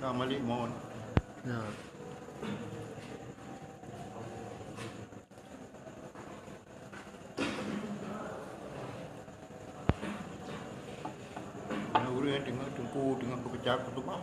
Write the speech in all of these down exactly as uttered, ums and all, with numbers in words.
Ka Malik Maut. Ya. Na ureueng teungoh teungku teungoh geupeucah khutubah.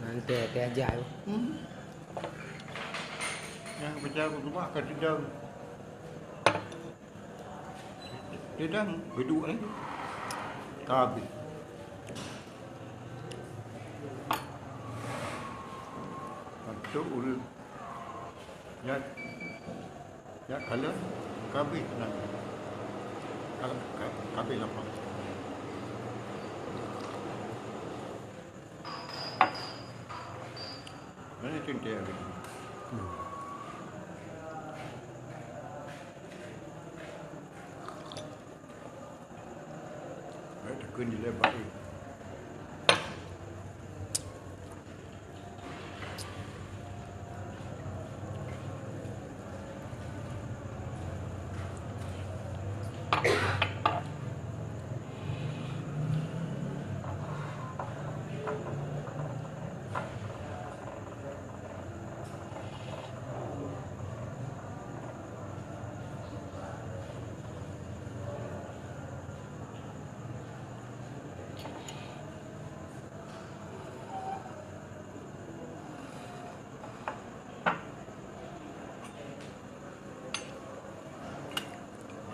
Nanti teh aja. Hmm. Nyang geupeucah khutubah ka sidang. Sidang geuduek lé. Ka habéh. Mantong ureueng. Ya, ya, kalau kabeh nan. Kalau ka-, kabeh lapang. Mana cinta hari? Hmm. Baik, takun je lah, baik.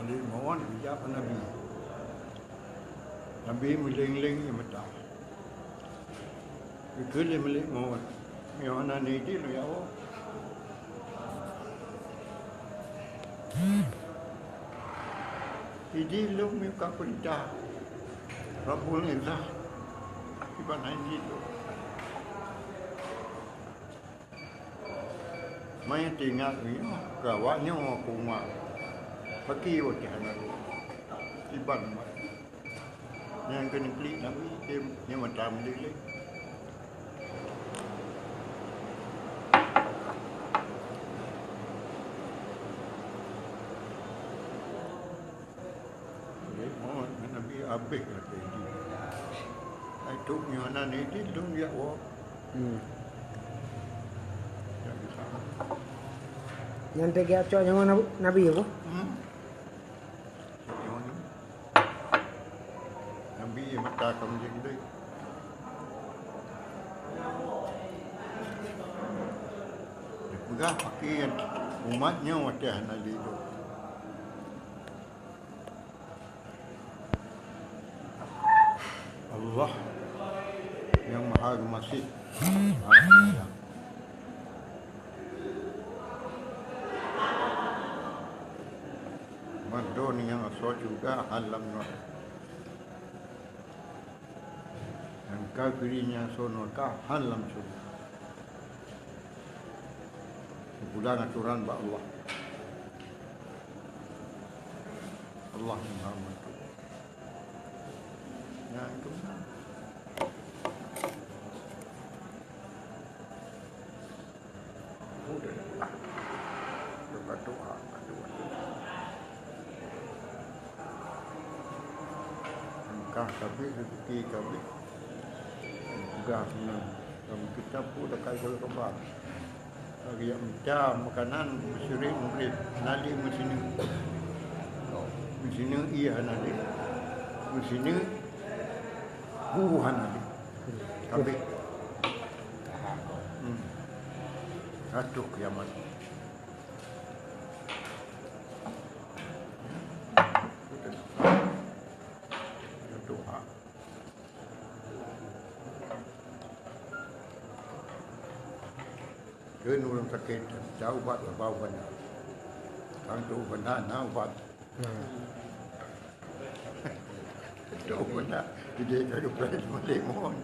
Malik Maut geujak bak Nabi. Nabi meuleng-leng ie mata. Geukheun lé Malik Maut, "Nyoe hana neuidin lôn jak woe. Idin lôn meuka peurintah Rabbul Izzah, kiban hana idin lôn." Meuingat nyoe, keu awak nyoe keu umat. Pakri watèe hana rot. Kiban umat. Nyang keuneuk klik Nabi, ie, ie mata meulilek. Jadi, Muhammad bin Nabi habéh lakèe jih. Hai trôk nyoe hana idin lôn jak woe. Hmm. Jak di sana. Nyan teuh geujak cok nyoe Nabi, Nabi, ya, Bu? Hmm. Cok nyoe Nabi. Nabi mata ka meujeuet. Dipeugah pakri umat nyoe watèe hana lé lôn. Allah nyang Maha Geumasih, Maha Penyayang. Ban droe nyang asoe syeuruga hán lam neuraka. Nyang kafiri nyang asoe neuraka hán lam syeuruga. Seupulang atoran bak Allah. Allah nyang Maha Meunentukan. Nyang keumeunan. Udah. Udah, patuh, ah, patuh, patuh. Engkah kabeh, rezeki kabeh. Peugah meunan. Lam kitab pun dah kai khabar. Lagi jak mita makanan, meuseurit murit, hana lé meusineuk. Meusineuk ie hana lé. Meusineuk bu hana lé. Kabeh. Hmm. Ka troh kiamat. Ka troh. Kheun ureueng sakét, taubat, ba ubat. Kang teuh ubat, na ubat. Hmm. Teuh ubat, jadi ka geupreh malék mohon.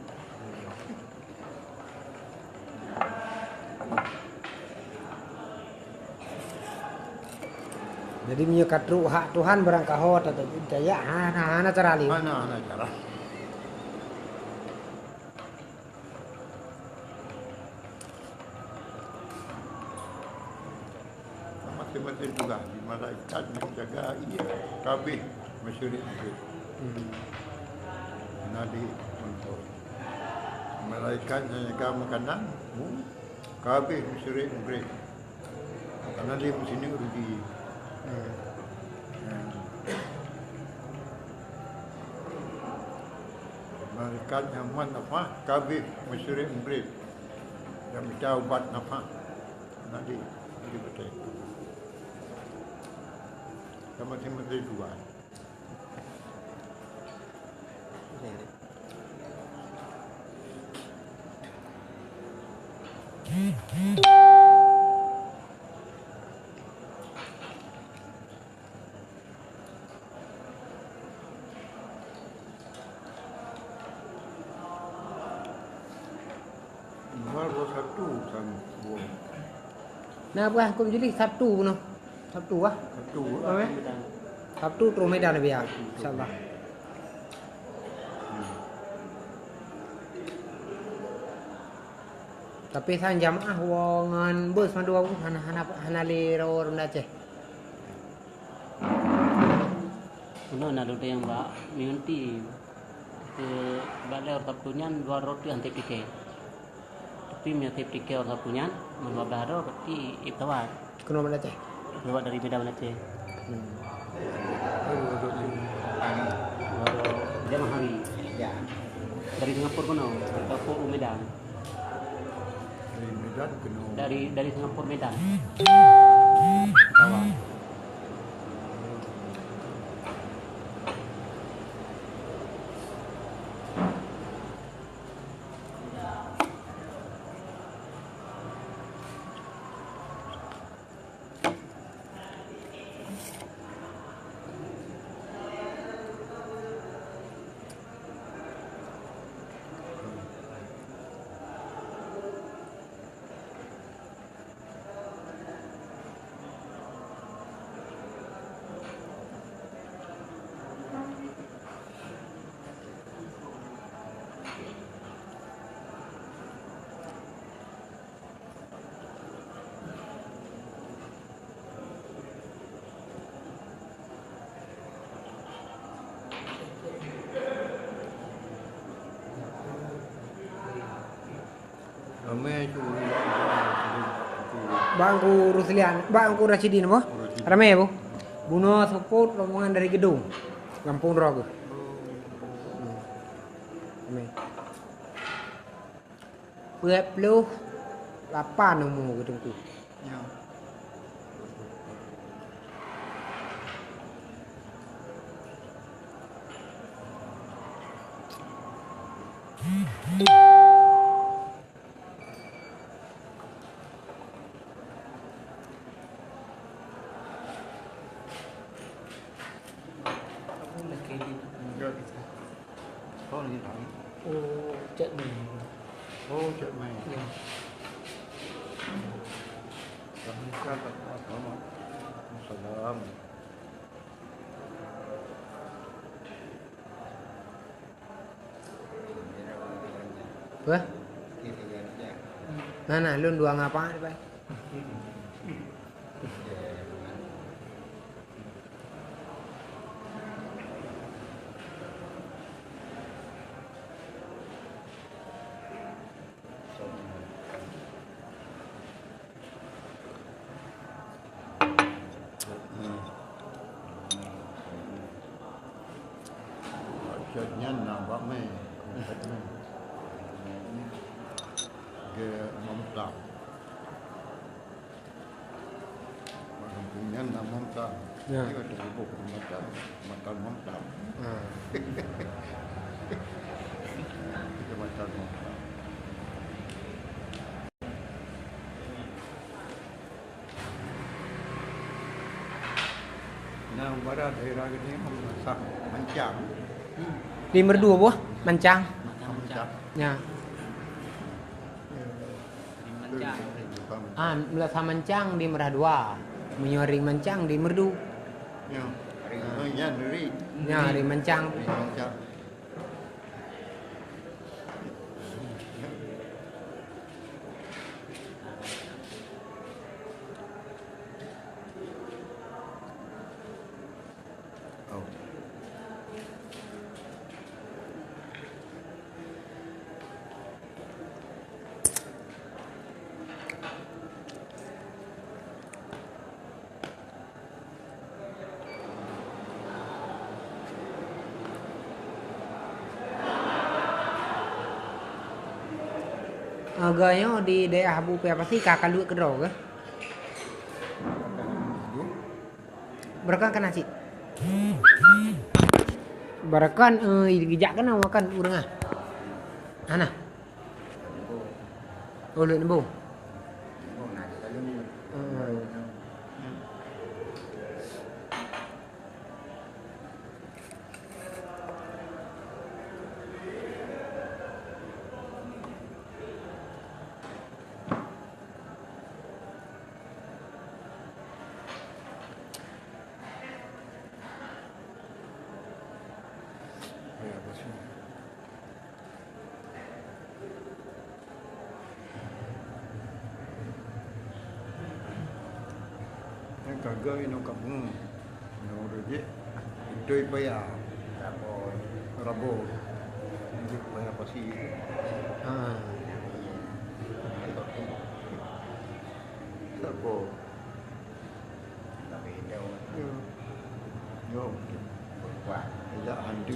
Jadi, meunyoe ka trok hak Tuhan, barang ka ho ta-, ta-, tajak, hana, hana cara lé. Hana, hana cara. Maséng-maséng tugaih, di malaikat nyang jaga ie, kabeh meuseurit-seurit. Hmm. Hana lé meuntôi. Malaikat nyang jaga makanan, mu, ka habéh meusyedara Inggris. Karena dia meusineuk rugi. Hmm. Hmm. Malaikat nyang mat nafah, ka habéh meusyedara Inggris. Nyang mita ubat nafah. Nak di, di beutôi. Sama-sama dua. Mahal buah Sabtu, sang buah. Nah, bah, aku jadi Sabtu bunoe. Sabtu, ah. Sabtu, Apa, eh? Sabtu terus Medan, biar, insya Allah. Hmm. Tapi sang jamaah woe ngon bus mandua hana, hana, hana lé ro-, ronda Aceh. Meunan na lôn tanyong bak Miyunti. Keu bak lhèe Sabtu nyan dua droe teuh han tiep tiket. Tapi meunyo tiep tiket Sabtu nyan, meunyo dua blah droe berarti ié pesawat. Keunoe Banda Aceh? Lewat dari Medan Banda Aceh. Hmm. Dua droe jamaah hari. Ya. Dari Singapura keunoe, Singapura u Medan. Dari Medan keunoe. Dari, dari Singapura Medan. Pesawat. Ramé tu. Bang Ku Ruslian, Bang Ku Rasyidin apa? Rasyidin. Ramé apa? Bunoe seupôt rombongan dari Gedong, gampông droe geuh. Ramé. Peuet ploh lapan umu geuh Teungku. Ya. Oh, cek ni. Oh, cek ni. Ya. Assalamualaikum. Salam. Apa? Nah, nah, lôn dua ngapa, Pak? Cot nyan na bak mé, bak mé. Ge Mamtang. Bak gampông nyan na Mamtang. Ya. Dia kata ibu Mamtang, Mamtang, Mamtang. Ah. Kecamatan Mamtang. Nyang bara daerah geutanyoe meunasah Mancang. Di Meureudu boh, Mancang. Mancang. Ya. Di Mancang. Ah, meunasah Mancang di Meurah Dua. Meunyoe ring Mancang di Meureudu. Ya. Ring, oh, ya, dari. Ya, ring Mancang. Ring Mancang. Geuh nyoe di daerah Abu Paya Pasi ka, ka luweue keudroe keuh? Barokon ka na cit. Barokon, eh, geujak keunoe makan ureueng ah. Hana. Oh, lôn nibong. Nyang ka geuh inong kamoe. Inong rejek. Beutôi paya. Rabo. Rabo. Rejek paya pasi. Ha. Rabo. Yo. Yo. Ejak hantu.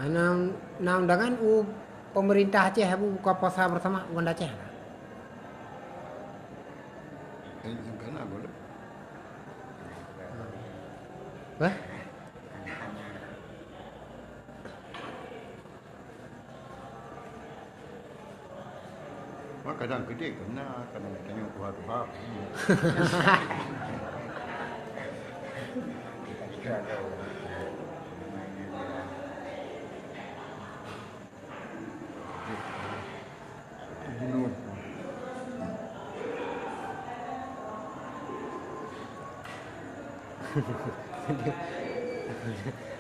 Hana na undangan u pemerintah Aceh buka puasa bersama u Banda Aceh? Eh, nyang kana boleh. Hah? Wah, kadang keudeh keu na, kadang tanyoe tuha-tuha. Jinoe.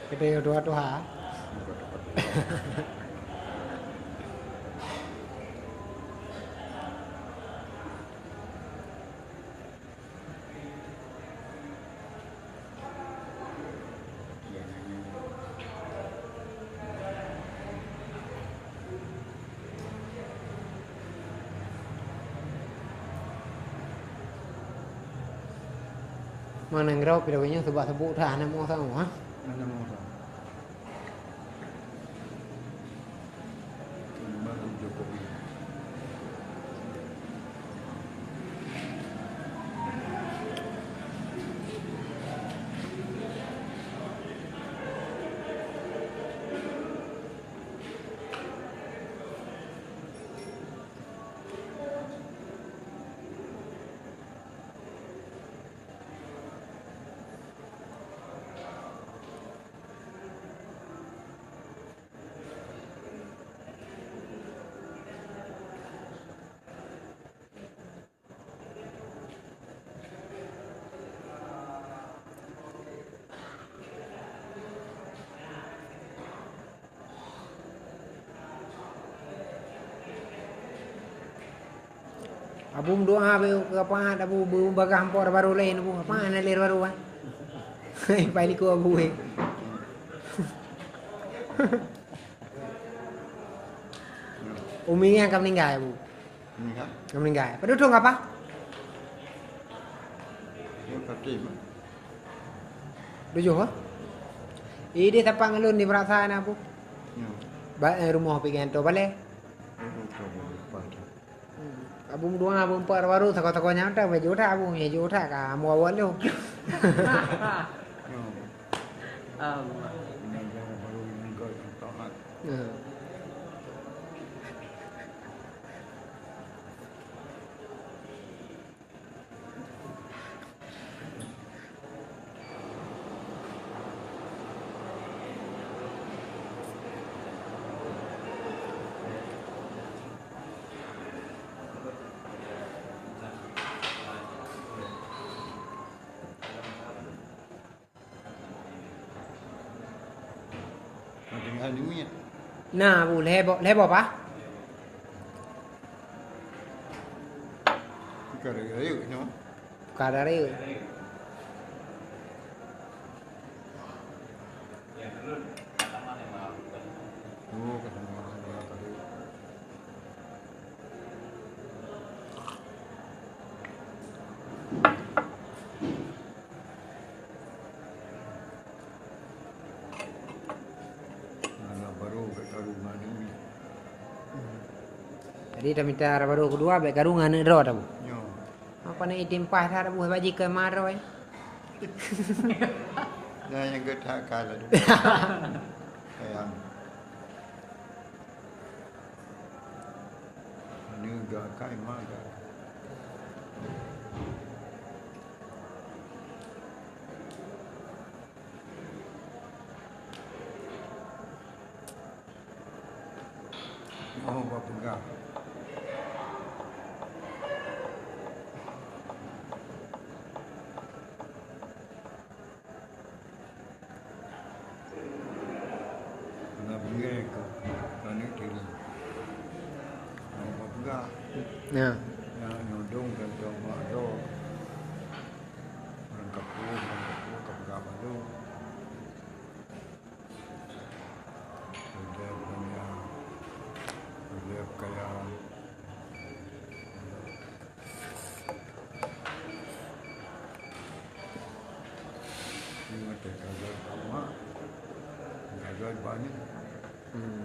Kita yo tuha-tuha. Mana ngerau pih lagèe nyan, seubak-seubok that, hana meuoh sama, ha? Hana meuoh sama. Abu meudoa beu keu pahat, Abu, beu bagah ampok barô laén, Abu. Pahat na lé barô, ah. Pai likot Abu, eh. Umi nyan ka meuninggai, Abu. Meuninggai? Ka meuninggai. Padub thôn ka, Pak? Ya, pasti, Mak. Tujoh, ah? Idéh tapak ngon lôn di Meurasa na, Abu. Ya. Ba, eh, rumoh pi gantoe balè. Oh, betul, betul, betul. Hmm. Abu meudoa, Abu meupat barô, sakoe-sakoe nyang ata, baju that, Abu, baju that, ka amu awak lu. Ya. Allah. Belajar baru meninggal taat. Ya. Tinggai nyan. Na, Bu, lhèe boh, lhèe boh, Pak? Bukan rayeuk, rayeuk nyoe. Bukan rayeuk. Oh, ka sama-sama rayeuk. Anak baru geutanyoe ngon aneuk miet. Jadi, tamita anak baru keudua, bèk karu ngon aneuk droe tabu. Nyoe. Apa na itim paih that tabu, bak jih keu ma droe, eh? Nah, nyang geuh that ka laju. Sayang. Aneuk geuh akai, ma geuh akai. Oh, bapeugah. Na beungèh keu aneuk tiri. Nyang peugah, ya. Nyang nyodong dan cok mak dok. Ureueng kapeue, ureueng kapeue ka peugah balu. Joseph Daniel, Joseph Kaya. Ingat ya, gagal sama, gagal banyak. Hmm.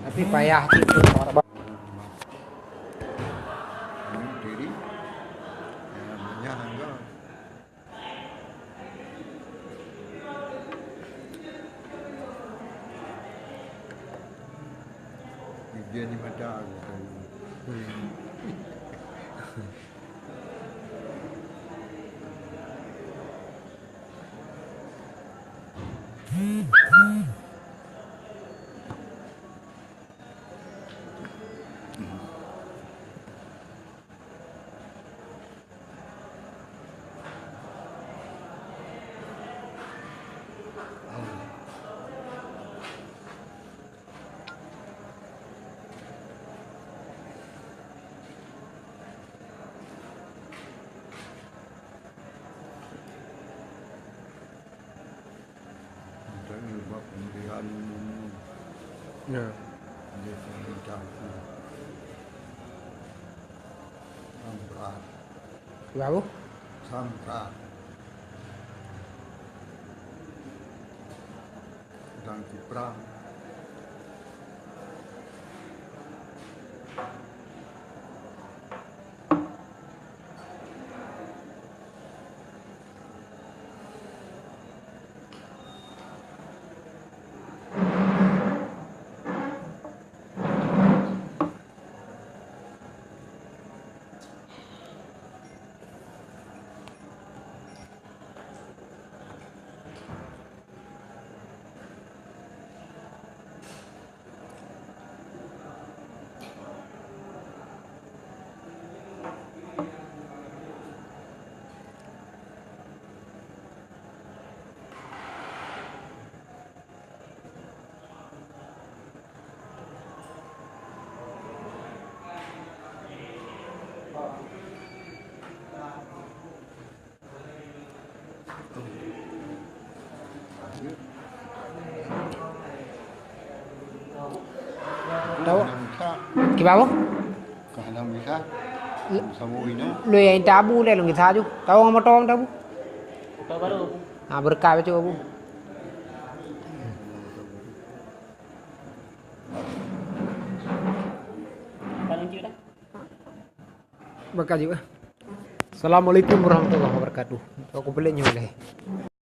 Tapi payah cit tu. Ini diri, ya, banyak angga. Ujian di mata aku. Misalnya bak pemberian, ya, dari pemerintah itu. Sampai. Berapa? Sampai. Dan kiprang. Tahu? Kiban boh? Ka hana bisa. Sama inoe. Lôn nyang tabu lé lôn gisa ju. Tahu ngon moto tabu? Moto baru. Ah, berkat bacut bu. Berkat juga. Assalamualaikum warahmatullahi wabarakatuh. Aku pelik nyoe leh.